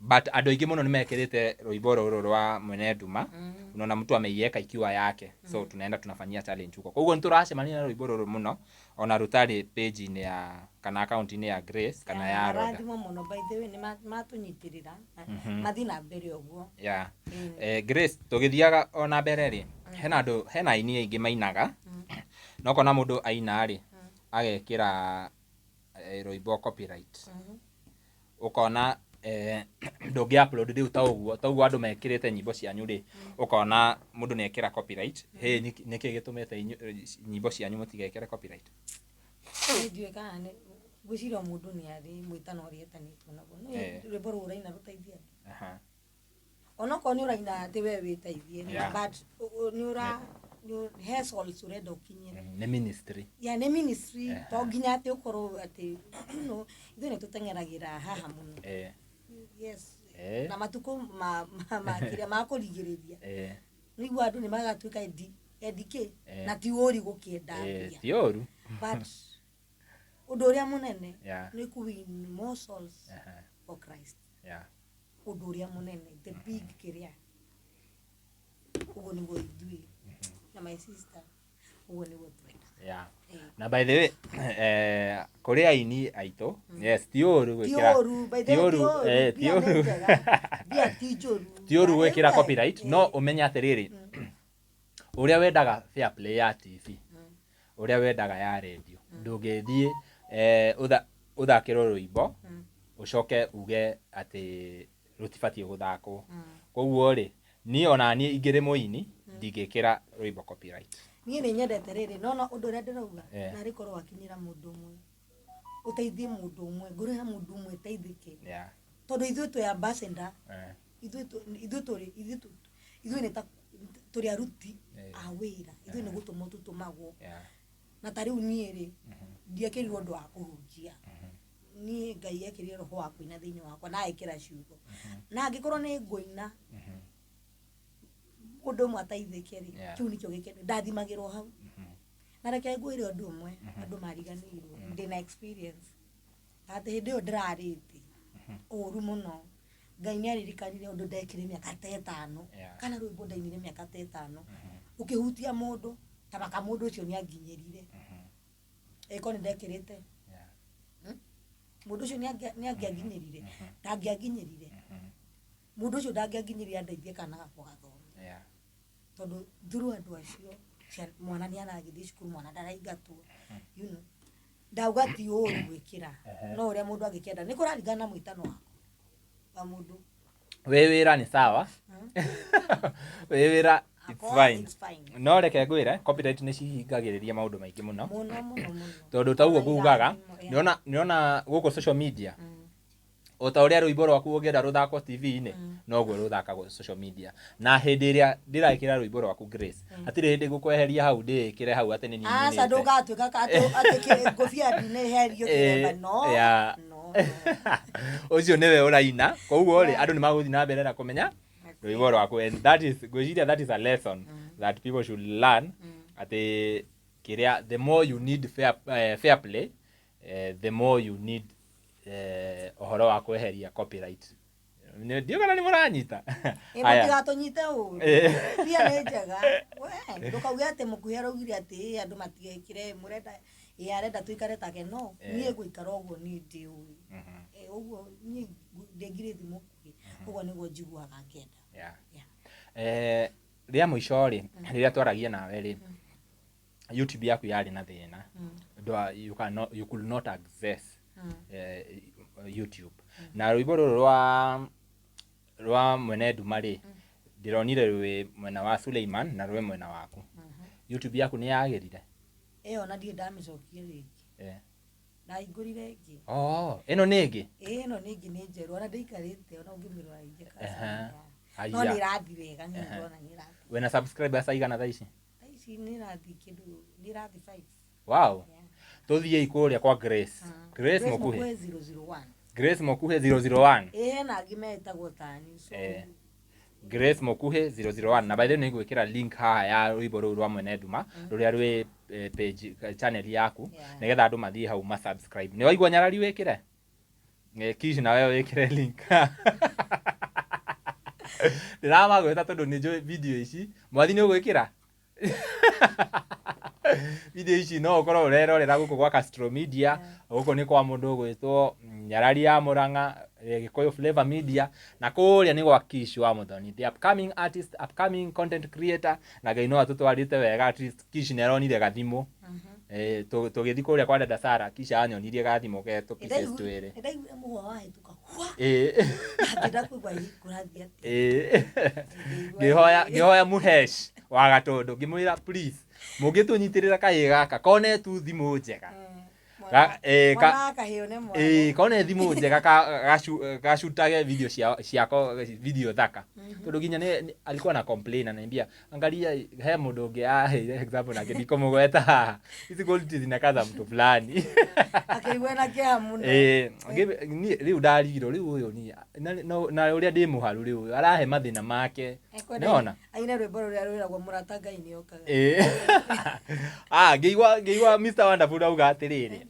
but andũ aingĩ mũno nĩ mekĩrĩte rwĩmbo rũrũ rwa Mwene Nduma. Unaona mtu ameiweka ikiwa yake, so tunaenda tunafanyia challenge huko. Koguo nĩ tũracemania na rwĩmbo rũrũ mũno ona rũtarĩ page-inĩ ya kana account-inĩ ya Grace kana ya Roda. Marathimwo mũno, by the way, nĩ matũnyitĩrĩra, mathiĩ na mbere ũguo. Grace, tũgĩthiaga ona mbere rĩ, hena andũ, hena aini aingĩ mainaga, no kona mũndũ aina rĩ, agekĩra rwĩmbo copyright, ũkona ndũngĩ upload rĩu ta ũguo andũ mekĩrĩte nyĩmbo cianyu rĩ, ũkona mũndũ nĩ ekĩra copyright. Hey, nĩkĩ gĩtũmĩte nyĩmbo cianyu mũtigekĩre copyright? Niĩ ndiũĩ kana nĩ Ngwĩciria o mũndũ nĩ arĩ mwĩtano ũrĩa etanĩtwo naguo. No rwĩmbo rũu ũraina rũteithie andũ. Onokorwo nĩ ũraina atĩ we wĩteithie, but nĩ ũra he souls ũrenda ũkinyĩre. Nĩ ministry. Yeah, nĩ ministry. To nginya atĩ ũkorwo atĩ, you know, ithuĩ nĩ tũteng'eragĩra haha mũno. Yes. Na matukũ ma ma kĩrĩa ma kũrigĩrĩria. Nĩguo andũ nĩ magatuĩka endi endi kĩ na ti ũri gũkĩenda mbia. Ti ũru. But ũndũ ũrĩa mũnene nĩ kũ win more souls for Christ. Ũndũ ũrĩa mũnene, the big kĩrĩa, ũguo nĩguo ithuĩ na my sister, ũguo nĩguo twenda. Na by the way, kũrĩ aini aitũ, yes, ti ũru gwĩkĩra, ti ũru, by the way, ti ũru, ti ũru, mbia ti njũru, ti ũru gwĩkĩra copyright, no ũmenye atĩrĩrĩ, ũrĩa wendaga fair play ya TV, ũrĩa wendaga ya radio, ndũngĩthiĩ ũthakĩrwo rwĩmbo ũcoke uge atĩ rũtibatiĩ gũthakwo. Koguo rĩ, niĩ ona niĩ ingĩrĩ mũini ndingĩkĩra rwĩmbo copyright. Niĩ nĩ nyendete rĩrĩ, no no ũndũ ũrĩa ndĩrauga, narĩ korwo wakinyĩra mũndũ ũmwe, ũteithie mũndũ ũmwe, ngoro ya mũndũ ũmwe ĩteithĩke. Tondũ ithuĩ twĩ ambassador, ithuĩ ithuĩ tũrĩ ithuĩ ithuĩ nĩ ta tũrĩ aruti a wĩra, ithuĩ nĩ gũtũmwo tũtũmagwo. Na ta rĩu niĩ rĩ, ndiekĩrirwo ũndũ wa kũhunjia. Niĩ Ngai ekĩrire roho wa kũina thĩinĩ wakwa na ekĩra ciugo. Na angĩkorwo nĩ ngũina, mũndũ ũmwe ateithĩke rĩ, kĩu nĩkĩo gĩkeno, ndathimagĩrwo hau. Na reke ngwĩre ũndũ ũmwe, andũ mariganĩirwo, ndĩna experience. Atĩ hĩndĩ ĩyo ndĩrarĩ thĩ, ũru mũno, Ngai nĩ aririkanire ũndũ ndekire mĩaka ta ĩtano, kana rwĩmbo ndainire mĩaka ta ĩtano, ũkĩhutia mũndũ, tabaka mũndũ ũcio nĩ anginyĩrire. Ĩko nĩ ndekĩrĩte. Mũndũ ũcio nĩ angĩanginyĩrire, ndangĩanginyĩrire. Mũndũ ũcio ndangĩanginyĩrire andeithie kana gakwa gathome. Tondũ through andũ acio, mwana nĩ aragĩthiĩ cukuru, mwana ndaraingatwo, you know. Ndauga ti ũru gwĩkĩra, no ũrĩa mũndũ angĩkĩenda, nĩ kũraringana na mwĩtano waku wa mũndũ. Wĩ wĩra nĩ sawa. Wĩ wĩra it's fine. It's fine. No reke ngwĩre, copyright nĩ cihingagĩrĩria maũndũ maingĩ mũno. Mũno mũno mũno. Tondũ ta ũguo ngugaga, nĩona nĩona gũkũ social media, o ta ũrĩa rwĩmbo rwaku ũngĩenda rũthakwo TV-inĩ, noguo rũthakagwo social media. Na hĩndĩ ĩrĩa ndĩrekĩra rwĩmbo rwaku Grace, hatirĩ hĩndĩ ngũkweheria hau ndĩĩkĩre hau atĩ nĩ niĩ Aca, nyinĩte. ndũgatuĩka atĩ ngũbia ndune herio kĩremba, no. No. Ũcio nĩwe ũraina, koguo rĩ, andũ nĩ magũthiĩ na mbere na kũmenya rwĩmbo rwaku, and that is, ngwĩciria that is a lesson that people should learn, atĩ kĩrĩa, the more you need fair play, the more you need ũhoro wa kweheria copyright. Ndiũ kana nĩ mũranyita. Ĩ, mũtigatũnyite ũru, mbia nĩ njega. We ndũkauge atĩ mũkuhĩ araugire atĩ ĩ, andũ matigekire mũrenda, ĩ, arenda tũikare take, no niĩ gũikara ũguo niĩ ndĩũĩ. Ũguo niĩ ndĩ mũkuhĩ, ũguo nĩguo njiguaga ngĩenda. Rĩa mũico rĩ, rĩrĩa twaragia nawe rĩ, YouTube yaku yarĩ na thĩna. You cannot, you could not access YouTube. Na rwĩmbo rũrũ rwa mwene nduma rĩ, ndĩronire rwĩ mwena wa Suleiman na rwĩ mwena waku. YouTube yaku nĩ yagĩrire? Ĩyo na ndirĩ ndamĩcokia rĩngĩ. Ndahingũrire ĩngĩ. Oh, ĩno nĩ ĩngĩ? Ĩĩ, ĩno nĩ ĩngĩ, nĩ njerũ, ona ndĩikarĩte, ona ũngĩmĩrora ĩngĩ. No nĩ ĩrathiĩ wega, niĩ ndĩrona nĩ ĩrathiĩ. Wĩna subscribers aigana thaa ici? Thaa ici nĩ ĩrathiĩ kĩndũ, nĩ ĩrathiĩ 5. Wow. Tũthiĩi kũrĩa kwa Grace. Grace Mũkuhĩ. Mũkuhĩ 001. Grace Mũkuhĩ 001. Ĩĩ, hena angĩ metagwo tani, so Grace Mũkuhĩ 001, na by the way nĩ ngwĩkĩra link haha ya rwĩmbo rũu rwa mwene nduma rũrĩa rwĩ page channel yaku, nĩgetha andũ mathiĩ hau ma subscribe. Nĩ waigua nyarari wĩkĩre? Kish, nawe wĩkĩre link. Ndĩramagwĩta tondũ nĩ njũĩ video ici mwathi nĩ ũgwĩkĩra video ici, no ũkorwo ũrerorera gũkũ gwa Castro Media, gũkũ nĩ kwa mũndũ ũgwĩtwo Nyarari ya Murang'a, Gĩkũyũ Flavor Media, na kũrĩa nĩ gwa Kish wa Muthoni, the upcoming artist, upcoming content creator, na Ngai no atũtwarĩte wega. At least Kish nĩ aronire gathimũ. Tũgĩthiĩ kũrĩa kwa dada Sara, Kish anyonirie gathimũ ke tũ pieces twĩrĩ. Nĩndaiguire mũhwa wahĩtũka hwa, ngĩenda kũigua kũrathiĩ atĩa. Ngĩhoya ngĩhoya Muhesh wa Gatũndũ, ngĩmwĩra, "Please, mũngĩtũnyitĩrĩra kahĩĩ gaka kone tu thimũ njega." Mwana akahĩo nĩ mwana. Ĩĩ, kone thimũ njega gacutage video ciako video thaka, tondũ nginya alikuwa na complain, ananiambia angalia, he mũndũ ũngĩ aheire example nake ndikũmũgweta haha, hizi quality zinakaa za mtu fulani. Akĩigua na kĩeha mũno. Ĩĩ, niĩ rĩu ndarigirwo rĩu ũyũ niĩ na ũrĩa ndĩ mũharu rĩu ũyũ arahe mathĩna make. Ekwenda Nĩwona? Aine rwĩmbo rũrĩa rwĩragwo mũrata Ngai nĩ okaga. Ĩĩ. Ah, ngĩigua Mr Wonderful auga atĩrĩrĩ,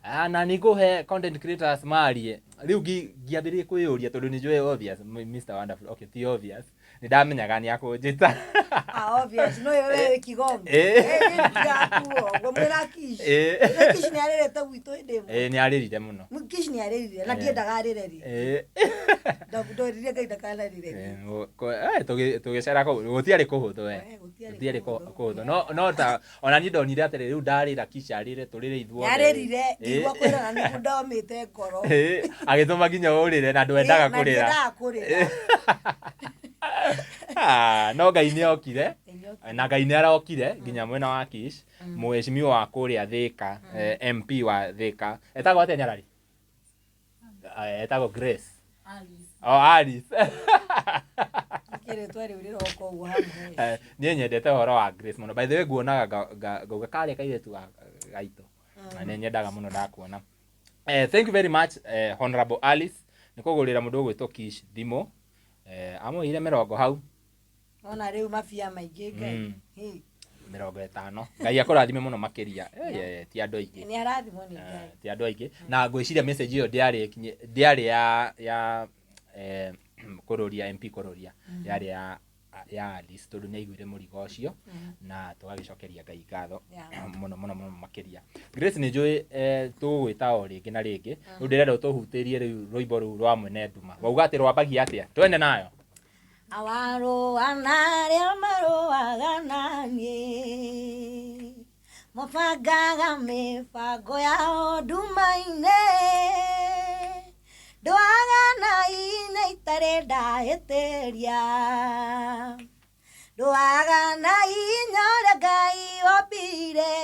ah, na nĩ ngũhe content creators marie. Rĩu ngĩambĩrĩria kwĩyũria tondũ nĩ njũĩ obvious Mr Wonderful, okay, ti obvious, nĩ ndamenyaga nĩ akũnjĩta. Ah, obvious, no wewe wĩ kigongo. Ĩĩ. Ndigakuo ngũmwĩra Kish. Ĩĩ. Kish nĩ arĩrĩte gwitũ hĩndĩ ĩmwe. Ĩĩ, nĩ arĩrire mũno. Kish nĩ arĩrire na ndiendaga arĩre rĩngĩ. Ĩĩ. Ndorire Ngai ndakanarĩre rĩngĩ. Ĩĩ, tũgĩcera kũu gũtiarĩ kũhũthũ we. Eh, gũtiarĩ Gũtiarĩ kũhũthũ. Kũhũthũ, no ta ona niĩ ndonire atĩrĩ, rĩu ndarĩra Kish arĩre, tũrĩre ithuothe. Nĩarĩrire. Ĩĩ. Ngĩigua kwĩra na nĩguo ndomĩte ngoro. Ĩĩ, agĩtũma nginya ũrĩre na ndwendaga Ĩĩ, na kũrĩra. Ndiendaga kũrĩra. Ah, no Ngai nĩ okire. Ngai nĩokire. Na Ngai nĩ arokire nginya mwena wa Kish, mheshimiwa wa kũrĩa Thika, MP wa Thika, etagwo atĩa Nyarari? Etagwo Grace. Oh, Alice. Nĩkĩ rĩtwa rĩu rĩroka ũguo hamwe? Niĩ nyendete ũhoro wa Grace mũno. By the way, nguonaga ngauga karĩa kairĩtu gaitũ na nĩ nyendaga mũno ndakuona. Thank you very much, Honorable Alice, nĩ kũgũrĩra mũndũ ũgwĩtwo Kish thimũ. Amũheire mĩrongo hau. Ona rĩu mabia maingĩ Ngai. Hĩ. 50. Ngai akũrathime mũno makĩria. Ti andũ aingĩ. Nĩ arathimwo nĩ Ngai. Ti andũ aingĩ, na ngwĩciria message ĩyo ndĩarĩ ya kũrũria MP, kũrũria yarĩ ya Alice, tondũ nĩ aiguire mũrigo ũcio na tũgagĩcokeria Ngai ngatho mũno mũno mũno makĩria. Grace, nĩ njũĩ tũgũgwĩta o rĩngĩ na rĩngĩ. Rĩu ndĩrenda ũtũhutĩrie rĩu rwĩmbo rũu rwa Mwene Nduma wauga atĩ rwambagia atĩa, twende nayo. Awarũa na arĩa marũaga na niĩ, mabangaga mĩbango yao nduma-inĩ, ndũaga na inya itarĩ ndahĩtĩria, ndũaga na inya ũrĩa Ngai ombire,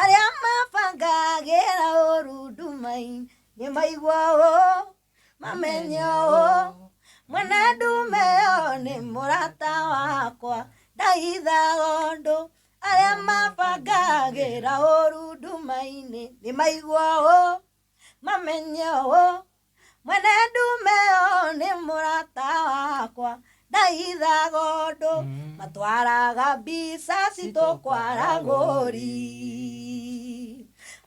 arĩa mabangagĩra ũru nduma-inĩ nĩ maigua ũũ, mamenye ũũ, mwene ndume ĩyo nĩ mũrata wakwa, ndahithaga ũndũ, arĩa mabangagĩra ũru nduma-inĩ nĩ maigua ũũ, mamenye ũũ, mwene ndume ĩyo nĩ mũrata wakwa, ndahithaga ũndũ, matwaraga mbica citũ kwaragũri,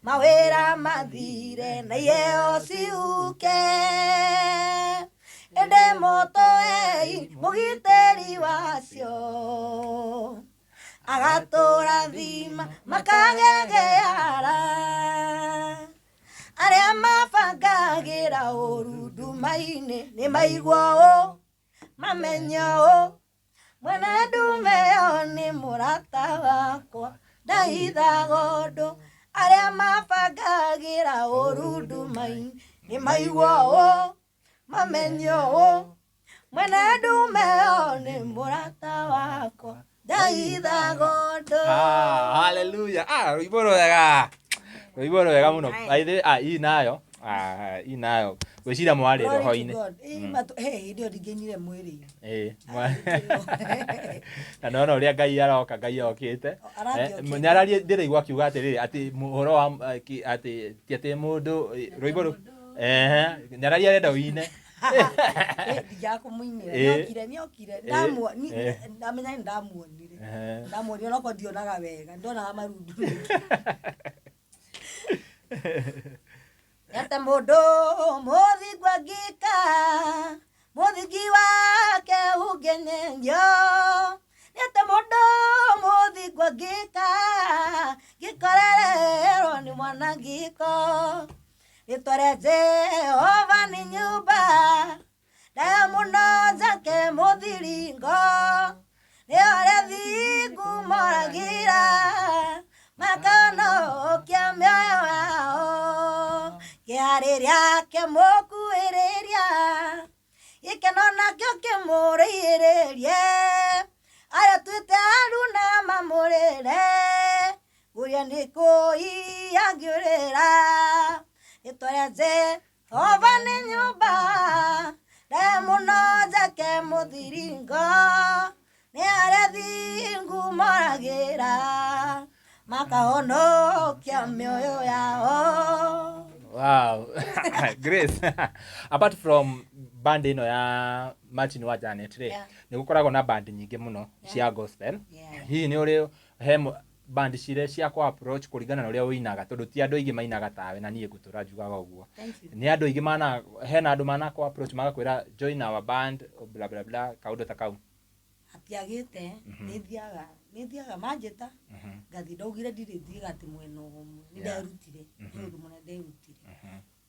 mawĩra mathire na iheo ciũke, ĩndĩ mũtũei mũgitĩri wacio agatũrathima makagegeara, arĩa mabangagĩra ũru nduma-inĩ nĩ maigua ũũ, mamenye ũũ, mwene ndume ĩyo nĩ mũrata wakwa, ndahithaga ũndũ, arĩa mabangagĩra ũru nduma-inĩ nĩ maigua ũũ, mamenye ũũ, mwene ndume ĩyo nĩ mũrata wakwa, ndahithaga ũndũ. Ah, hallelujah. Ah, rwĩmbo rwega, rwĩmbo rwega mũno. By the way, ah, ii nayo, ah, ii nayo ngwĩciria mwarĩ Glory to roho-inĩ. God. Ĩ, he hĩndĩ ĩyo ndingĩnyire mwĩrĩ-inĩ. Ĩĩ, na nona ũrĩa Ngai aroka, Ngai okĩte. Arathiĩ okĩte. Nyararie ndĩraigua akiuga atĩrĩrĩ, atĩ ũhoro wa atĩ ti atĩ mũndũ rwĩmbo rũ ehe Nyararie arenda ũine. Ndingĩaga kũmũinĩra. Ĩ. Nĩokire, nĩokire. Ndamenya nĩ ndamuonire. Ndamuonire onokorwo ndionaga wega, ndonaga marundu. Ate mũndũ mũthingu angĩka mũthingi wake ũngenyerio, nĩate mũndũ mũthingu angĩka ngĩkorererwo nĩ mwanangĩko, rĩtwa rĩa Jehova nĩ nyũmba ndaya mũno njake mũthiringo, nĩo arĩa thingu moragĩra makahonokia mĩoyo yao, kĩharĩrĩa kĩmũkuhĩrĩria, gĩkeno nakĩo kĩmũrĩhĩrĩrie, arĩa tuĩte aruna mamũrĩre. Ngũria nĩ kũi angĩũrĩra. Rĩtwa rĩa Jehova nĩ nyũmba ndaaya mũno njake mũthiringo. Nĩ arĩa thingu moragĩra makahonokia mĩoyo yao. Wow. Grace, apart from band ĩno ya Martin wa Janet rĩ, nĩ gũkoragwo na band nyingĩ mũno cia gospel. Hihi nĩ ũrĩ he band cirĩa cia kũ approach kũringana na ũrĩa ũinaga, tondũ ti andũ aingĩ mainaga tawe, na niĩ ngũtũra njugaga ũguo. Thank you. Nĩ andũ aingĩ mana, hena andũ mana kũ approach magakwĩra join our band, bla bla bla, kaũndũ ta kau. Hatiagĩte, nĩ thiaga nĩ thiaga manjĩta ngathiĩ. Ndaugire ndirĩ thiaga atĩ mwena ũmwe nĩ nderutire, nĩ ũndũ mũnene nderutire.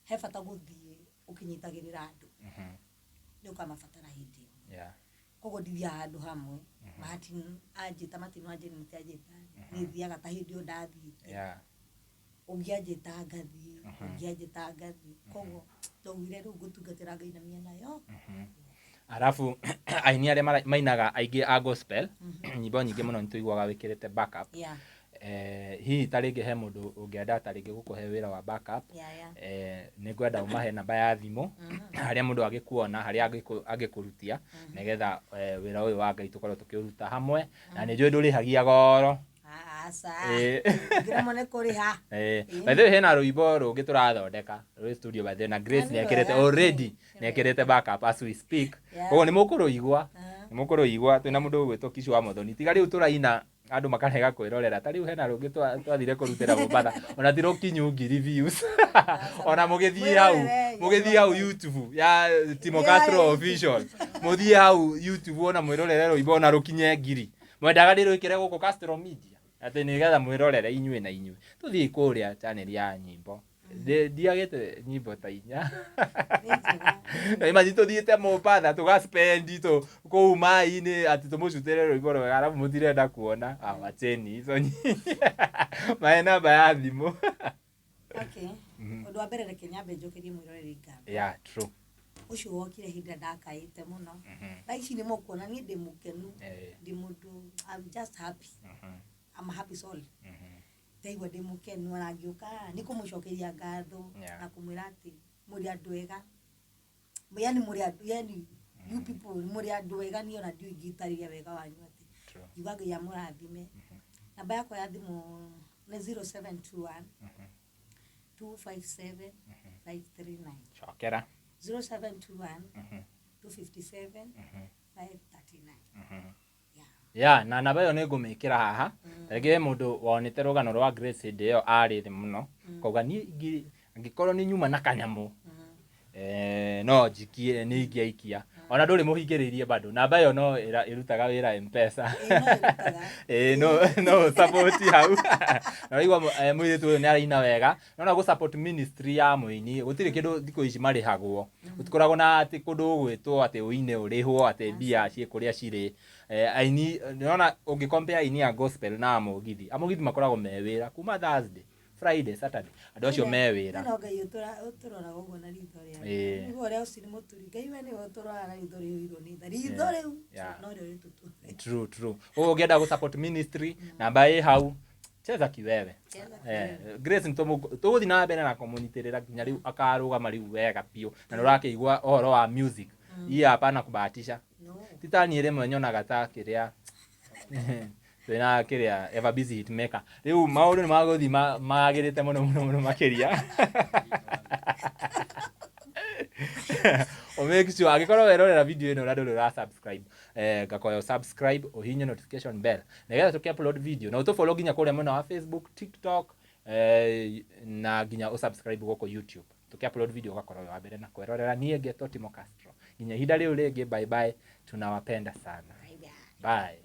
He bata gũthiĩ ũkĩnyitagĩrĩra andũ, nĩ ũkamabatara hĩndĩ ĩyo. Koguo ndithiaga handũ hamwe. Martin anjĩta, Martin wa Janet anjĩta, nĩ thiaga. Ta hĩndĩ ĩyo ndathiĩte, ũngĩ anjĩta ngathiĩ, ũngĩ anjĩta ngathiĩ. Koguo ndaugire rĩu ngũtungatĩra Ngai na mĩena yo. Arabu aini arĩa mainaga aingĩ a gospel, nyĩmbo nyingĩ mũno nĩ tũiguaga wĩkĩrĩte backup. Hihi ta rĩngĩ he mũndũ ũngĩenda ta rĩngĩ gũkũhe wĩra wa backup, nĩ ngwenda ũmahe namba ya thimũ harĩa mũndũ angĩkuona, harĩa angĩkũrutia, nĩgetha wĩra ũyũ wa Ngai tũkorwo tũkĩũruta hamwe, na nĩ njũĩ ndũrĩhagia goro. Aca. Ngĩremwo nĩ kũrĩha. By the way, hena rwĩmbo rũngĩ tũrathondeka rwĩ studio, by the way, na Grace Na nĩ nĩ ekĩrĩte rwega. already, nĩ ekĩrĩte backup as we speak. Koguo nĩ mũkũrũigua, nĩ mũkũrũigua twĩna mũndũ ũgwĩtwo Kishu wa Muthoni. Tiga rĩu tũraina andũ makarega kwĩrorera. Ta rĩu hena rũngĩ twathire kũrutĩra Mombatha, ona ti rũkinyu ngiri views. Ona mũgĩthiĩ hau, Mwĩrorerei, mũgĩthiĩ hau YouTube ya Timo Castro Official, mũthiĩ hau YouTube ona mwĩrorere rwĩmbo ona rũkinye ngiri. Mwendaga ndĩrwĩkĩre gũkũ Castro Media atĩ nĩgetha mwĩrorere inyuĩ na inyuĩ. Tũthiĩ kũrĩa channel ya nyĩmbo. Ndiagĩte nyĩmbo ta inya. Nĩ njega. Imagine tũthiĩte Mombatha tũgaspendi tũ kũu maĩ-inĩ atĩ tũmũcutĩre rwĩmbo rwega, arabu mũtirenda kuona. Ah, wacheni hizo nyinyi. Mahe namba ya thimũ. Okay, ũndũ wa mbere, reke nyambe njokerie mwĩroreri ngatho. Yeah, true. Ũcio wokire hĩndĩ ĩrĩa ndakaĩte mũno. Thaa ici nĩ mũkuona niĩ ndĩ mũkenu. Ndĩ mũndũ, I'm just happy. I'm a happy soul. Ndaigua ndĩ mũkenu ona ngĩũka nĩ kũmũcokeria ngatho na kũmwĩra atĩ mũrĩ andũ ega, yani mũrĩ andũ, yani you people mũrĩ andũ ega. Niĩ ona ndiũĩ ingĩtarĩria wega wanyu atĩ. Ngiuga Ngai amũrathime. Namba yakwa ya thimũ nĩ 0721 257 539. Cokera. 0721 257 539. Yeah. Ya, na namba ĩyo nĩ ngũmĩkĩra haha. Rĩngĩ he mũndũ wonete rũgano rwa Grace hĩndĩ ĩyo arĩ thĩ mũno, kauga niĩ angĩkorwo nĩ nyuma na kanyamũ, no njikie, nĩ ingĩaikia. Ona ndũrĩ mũhingĩrĩrie, bado namba ĩyo no ĩrutaga wĩra M-Pesa. Ĩĩ, no ĩrutaga. Ĩĩ, no support hau na ũraigua mũirĩtu ũyũ nĩ araina wega. Nona gũ support ministry ya mũini, gũtirĩ kĩndũ thikũ ici marĩhagwo. Gũtikoragwo na atĩ kũndũ ũgwĩtwo atĩ ũine ũrĩhwo atĩ mbia ciĩ kũrĩa cirĩ. Aini nĩona ũngĩ compare aini a gospel na amũgithi, amũgithi makoragwo me wĩra kuma Thursday, Friday, Saturday, andũ acio me wĩra. No Ngai ũtũroraga ũguo na ritho rĩa nĩguo ũrĩa ũcio nĩ mũturi. Ngai we nĩwe ũtũroraga na ritho rĩihũirwo nĩ tha, ritho rĩu no rĩo rĩtũtũre. True, true. Ũguo ũngĩenda gũ support ministry, namba ĩ hau. Cheza kiwewe. Cheza. Grace tũgũthiĩ na mbere na kũmũnyitĩrĩra nginya rĩu akarũgama rĩu wega biũ, na nĩ ũrakĩigua ũhoro wa music hii, hapana kubahatisha. No. Ti ta niĩ rĩmwe nyonaga ta kĩrĩa twĩna kĩrĩa ever busy hitmaker. Rĩu maũndũ nĩ magũthiĩ magĩrĩte mũno mũno mũno makĩria. O make sure angĩkorwo werorera video ĩno na ndũrĩ ũra subscribe, ngakoya subscribe, ũhihinye notification bell nĩgetha tũkĩ upload video na ũtũfollow nginya kũrĩa mwena wa Facebook, TikTok, na nginya ũsubscribe gũkũ YouTube. Tũkĩ upload video ũgakorwo wĩ wa mbere na kwĩrorera. Niĩ ngetwo Timo Castro. Nginya ihinda rĩu rĩngĩ, bye bye, tunawapenda sana. Bye bye. Bye.